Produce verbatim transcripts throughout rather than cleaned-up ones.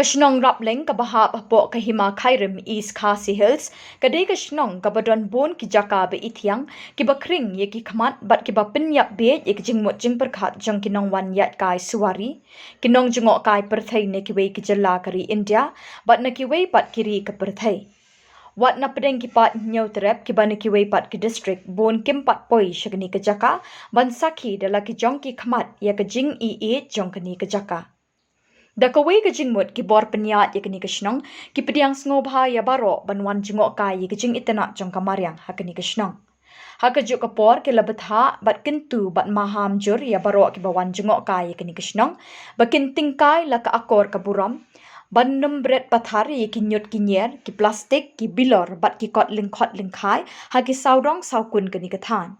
Ka shnong Rapleng kaba hap hapoh ka Hima Khyrim, East Khasi Hills, ka dei ka shnong kaba don bun ki jaka ba ithiang, kiba khring ïa ki khmat bad kiba pynïap bieit ïa ki jingmut jingpyrkhat jong ki nongwan ïaid kai suwari, ki nongjngoh kai pyrthei na kiwei ki jylla ka ri India bad na kiwei pat ki ri ka pyrthei. Wat na pdeng ki paid Hynñiewtrep kiba na kiwei pat ki district, bun kim pat poi sha kane ka jaka ban sakhi da la ki jong ki khmat ïa ka jingïeit jong kane ka jaka. Da kawei ka jingmut, ki bor pynïaid ïa kane ka shnong ki pdiang sngewbha ïa baroh ban wan jngoh kai ïa ka jingitynnad jong ka mariang ha kane ka shnong. Ha kajuh ka por ki la bthah bad kyntu bad maham jur ïa baroh kiba wan jngoh kai ïa kane ka shnong ba kin tyngkai la ka akor ka burom, ban nym bret pathar ïa ki ñiut ki ñier, ki plastik, ki bilor bad ki kot lyngkhot lyngkhai ha ki sawdong sawkun kane ka thaiñ.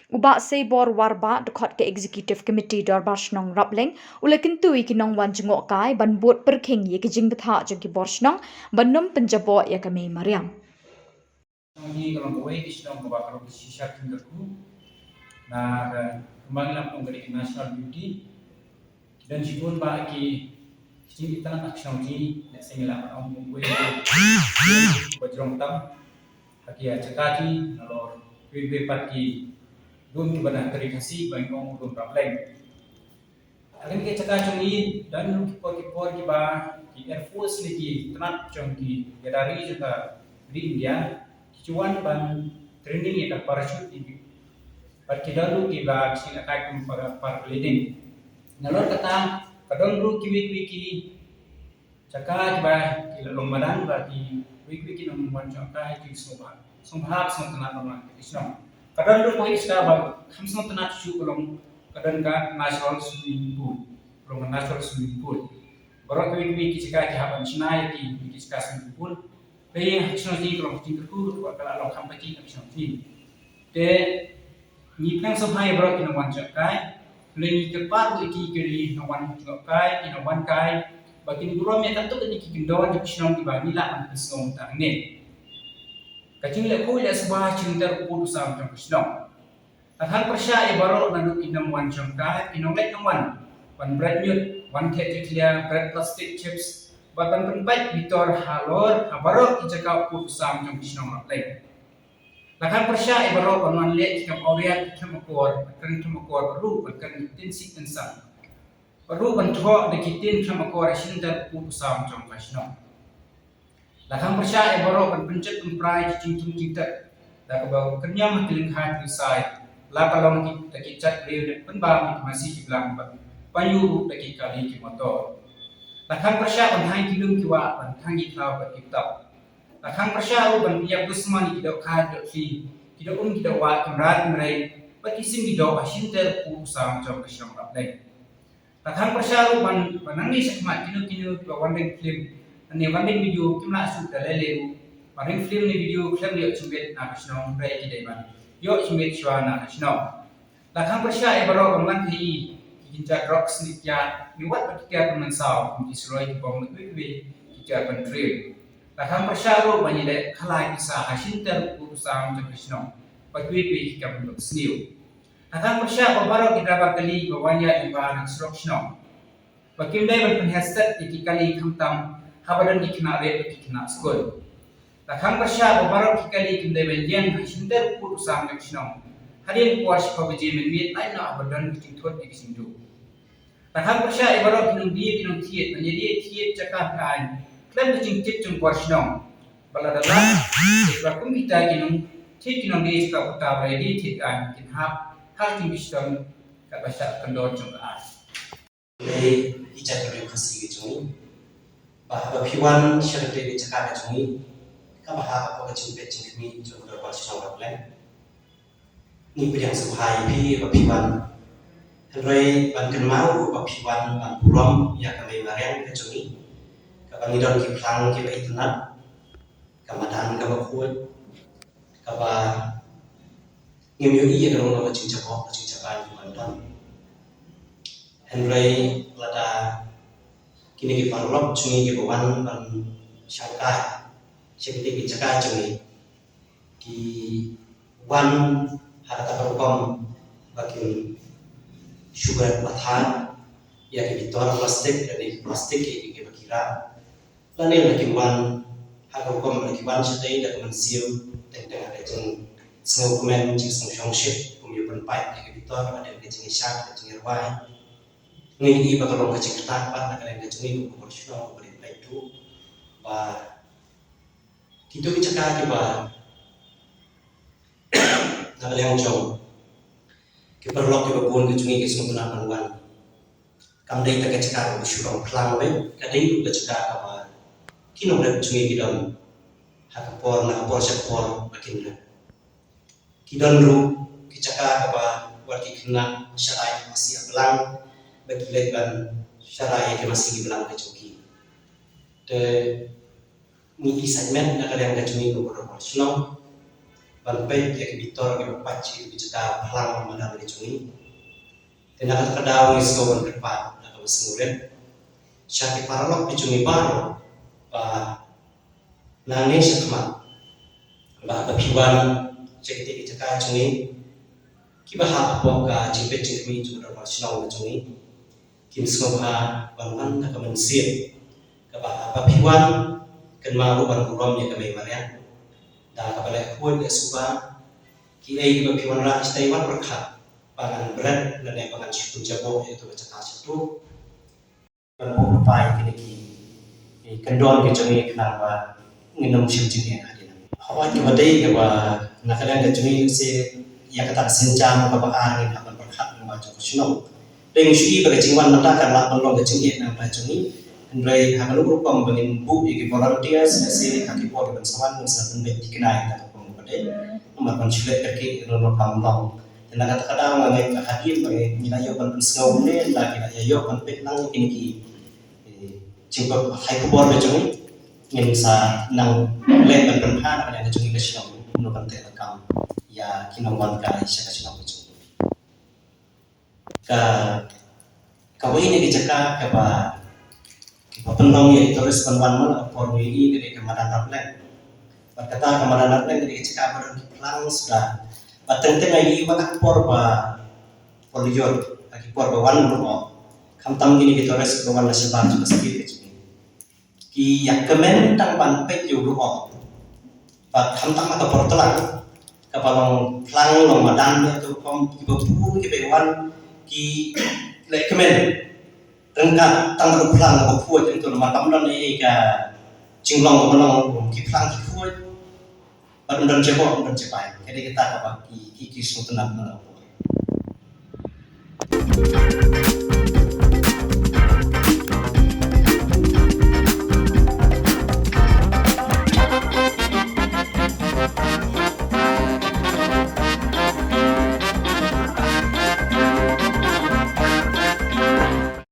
U Bah Seibor Warbah, dkhot ka Executive Committee Dorbar Shnong Rapleng, u la kyntu ïa ki nongwan jngoh kai ban bud pyrkhing ïa ki jingbthah jong ki bor shnong ban nym pynjaboh ïa ka mei mariang. Shnong jong ngi ka long kawei ka shnong kaba ka long ka shisha kynterku. Na ka kumba ngi la ong ka dei ka national beauty. Ki don shibun bah ki jingïatanap ha ka shnong jong ngi, lehse ngi lah ban ong kum kawei ka ba jrong tam ha ki jaka jong ngi, nalor kiwei kiwei pat ki dum kiba na ka ri Khasi ba ngi ong u dum Rapleng. Ha kane ka jaka jong ngi don ki por ki por kiba ki Air Force ne ki tnat jong ki ïada ri jong ka ri India ki ju wan ban training ïa ka parachute ne ki, bad ki don ruh kiba ki lehkai kum para, paragliding. Nalor kata ka don ruh kiwei kiwei ki jaka kiba ki la long madan ba kiwei kiwei ki nongwan jngoh kai ki sngewbha, sngewbha sngewtynnat ban wan ki shnong. Ka don ruh kawei ka jaka ba kham sngewtynnat shuh ka long ka don ka natural swimming pool, ka long ka natural swimming pool. Baroh kiwei kiwei ki jaka ki hap ban shna ïa ki, ki jaka swimming pool. Te ha ka shnong jong ngi ka long ka jingkyrkhu, ka la long kham pateng ha ka shnong jong ngi. Te ngi pdiang sngewbha ïa baroh ki nongwan jngoh kai, lane ngi kyrpad ruh ïa ki, ki nongwan jngoh kai, ki nongwan kai ba kin burom ïa katto katne ki kyndon jong ka shnong kiba ngi lah ban pynsngew mynta hangne. Ka jingleh khuid leh sngewbha shyntur u pud u sam jong ka shnong. Nga khang pyrshah ïa baroh naduh ki nongwan jngoh kai, ki nongleit nongwan, wan bret ñiut, wan thied jakhlia, bret plastik, chips, bad ban pynbeit bitor halor ha baroh ki jaka u pud u sam jong ka shnong Rapleng. Nga khang pyrshah ïa baroh ban wan leh ki kam awria, ki kam akor, ban kren kam akor, bad ruh ban kren ki ktien siej ktien sam, bad ruh ban thoh da ki ktien kam akor ha shyntur u pud u sam jong ka shnong. Nga khang pyrshah ïa baroh ban pynjot pynpra ïa ki jingthung jingtek da kaba kynñiam ha ki lyngkha ki lyndsai, la ka long ki, da ki jaitbynriew ne pynbam ïa ki masi ki blang bad pynïoh ruh da ki kali ki motor. Nga khang pyrshah ban thang ki lum ki wah, ban thang ki khlaw bad ki btap. Nga khang pyrshah ruh ban pynïap dusmon ïa ki dohkha ki dohthli, ki dohum ki dohwah, ki mrad ki mrei bad ki sim ki doh ha shyntur u pud u sam jong ka shnong Rapleng. Nga khang pyrshah ruh ban, ban nangne shakhmat kino kino kiba wan ring film ne wan ring video kim lah shuh da lei lei ruh ban ring film ne video khlem ïoh jingmut na ka shnong, hynrei ki dei ban ïoh jingmut shuwa na ka shnong. Nga khang pyrshah ïa baroh ban wan khaii ki kynja drugs ne ki kiad ne wat ba ki kiad pynmynsaw kum ki suroi, ki bom ne kiwei kiwei ki kiad pyntriem. Nga khang pyrshah ruh ban ïaleh khalai pisa ha shyntur u pud u sam jong ka shnong bad kiwei kiwei ki kam pynsniew. Nga khang pyrshah ba baroh ki driver kali ba wan ïaid lyngba na surok shnong ba kim dei ban pynhiar stet ïa ki kali khamtam haba don ki khynnah rit bad ki khynnah skul. Nga khang pyrshah ba baroh ki kali kim dei ban ïeng ha shyntur u pud u sam jong ka shnong hadien por shiphew baje mynmiet lait noh haba don ka jingthut ïa ka jingduh. Nga khang pyrshah ïa baroh ki nongdie ki nongthied ban ïadie thied jaka aiñ khlem ka jingtip jong bor shnong. Bad lada lah, ba kum kita ki nongthied ki nongdie jaka puta ba ïadie thied aiñ kin hap ha ka jingpynshitom katba shah kyndon jong ka aiñ. Lei ki jaitbynriew Khasi ki jong ngi, ba haba phi wan sha kata ka jaka ka jong ngi, kaba hap hapoh ka jingpeit jingkhmih jong ka dorbar shnong Rapleng, ngi pdiang sngewbha ïa phi ba phi wan. Hynrei ban kynmaw ruh ba phi wan ban burom ïa ka mei mariang ka jong ngi, kaba ngi don ki phlang kiba itynnad, ka madan kaba khuid, kaba ngim ïohi ïa ka long ka jingjaboh ka jingjabaiñ ban don. Hynrei lada kine ki paralok jong ngi kiba wan ban shangkai sha kine ki jaka jong ngi ki wan ha kata ka rukom ba kin shu bret pathar ïa ki bitor plastik, ïa ki plastik ki, ki, ki ki rah. Lane la ki wan ha ka rukom la ki wan shatei da ka mynsiem teng teng ha ka jingsngewkmen jingsngewshongshit kum ïa pynpait ïa ka bitor hadien ka jingïashad ka jingïarwai. Ngi i ba ka long ka jingkyrtad pat na ka liang ka jong ngi kum ka bor shnong ka bor peit tu ba kito ki jaka kiba na ka liang jong ki paralok kiba bun ka jong ngi ki sngewtynnat ban wan. Kam dei ta ka jaka kaba shu long phlang beit, ka dei ruh ka jaka kaba ki nongrep jong ngi ki don ha ka por na ka por sha ka por ba kin rep. Ki don ruh ki jaka kaba wat ki khynnah sharai ki masi ha blang ba ki leit ban sharai ïa ki masi ki blang ka jong ki. Te ngi i saimet na ka liang ka jong ngi kum ka bor shnong ban peit ïa ki bitor kiba pait sha ki jaka phlang madan ka jong ngi. Te na kata ka daw ngi sngew ban kyrpad na kaba sngewrit sha ki paralok ki jong ngi baroh ba nangne shakhmat ba haba phi wan sha kitei ki jaka jong ngi kiba hap hapoh ka jingpeit jingkhmih jong ka dorbar shnong ka jong ngi. Kim sngewbha ban wan da ka mynsiem kaba haba phi wan kynmaw ruh ban burom ïa ka mei mariang da kaba leh khuid leh suba. Kiei kiba phi wanrah shatei wat pyrkhat ba ngan bret lane ba ngan shu pynjaboh ïa kato ka jaka shatu. Ban buh lypa ïa kine ki, ki kyndon ki jong ngi khnang ba ngin ym shim jingeh hadien. Hooid, kaba dei kaba na ka liang ka jong ngi, lehse ïa kata ka sienjam kaba ar ngin hap ban pyrkhat na ka bynta jong ka shnong. Dei ngi shu i ba ka jingwan mynta kan lah ban long ka jingeh na ka bynta jong ngi. Hynrei ha kano ka rukom ba ngin buh ïa ki volunteers, lehse ha ki por kiban sa wan ngin sa pynbeit thikna ïa kata ka rukom kaba dei. Namar ban shu leh kyrkieh ïa kano kano kam long. Te na kata ka daw nga ngeit ba hadien ba ngi la ïoh ban pynsngew ne la ngi la ïoh ban peit lang ïa kine ki, eh, jingpynhai khubor ka jong ngi, ngin sa nang leh ban pynbha na ka liang ka jong ngi ka shnong kumno ban teh lakam ïa ki nongwan kai sha ka shnong ka jong ngi. Ka, kawei na ki jaka kaba, kaba pynlong ïa ki tourist ban wan man la ka por ngi ïohi ka dei ka Madan Rapleng. Bad kata ka Madan Rapleng ka dei ka jaka ba don ki phlang suda. Bad teng teng ngi ïohi ba ha ka por ba, por ïoh, ha ki por ba wan ruh, khamtam kine ki tourist ba wan na shabar jong ka state ka jong ngi. Ki ïa kmen tang ban peit ïa u lyoh. Bad khamtam ha ka por tlang kaba long phlang long madan ne tu kum kiba bun kiba wan ki leh kmen. Ryngkat tang ka phlang kaba khuid ïa tu namar kam don ei ka jinglong kaba long ki phlang ki khuid. Bad ym don jaboh ym don jabai. Ka dei kata kaba ki ki ki sngewtynnat na ka por.